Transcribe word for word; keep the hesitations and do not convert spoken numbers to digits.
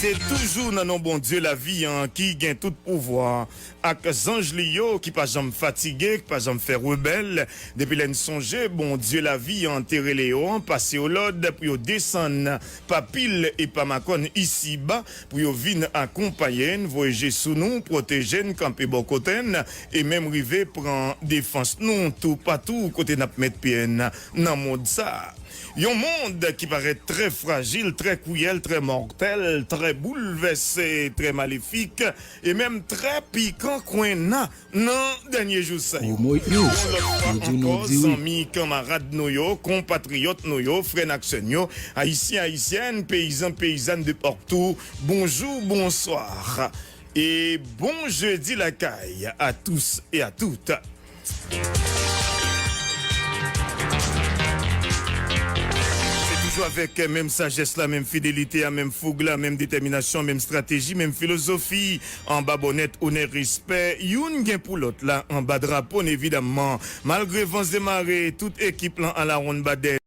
Se toujou nan non Bondye lavi an ki gen tout pouvwa, ak zanj li yo ki pa janm fatige, ki pa janm fè rebèl. Depi lè n sonje Bondye lavi an te rele yo an, pase yo lòd pou yo desann pa pil e pa makòn isiba, pou yo vin akonpaye n, voye je sou nou, pwoteje n, kanpe bò kote n, e menm rive pran defans nou toupatou kote n ap met pye n nan mond sa a. Yon mond ki parèt trè frajil, trè kriyèl, trè mòtèl, trè boulvèse, trè malefik, e menm trè pikan kwenna nan dènye jou sa yo. Yon lòt fwa ankò, zanmi, kanmarad nou yo, konpatriyòt nou yo, frè n ak sè n yo, ayisyen, ayisyèn, peyizan, peyizàn de partou, bonjou, bonswa. E bon jedi lakay a tous et à toutes. Se toujou avèk menm sajès la, menm fidelite a, menm foug la, menm detèminasyon, menm estrateji, menm filozofi. Anba bònèt, onè, respè, youn gen pou lòt la, anba drapo n, evidamman. Malgre van e mare, tout ekip lan alawonn badè.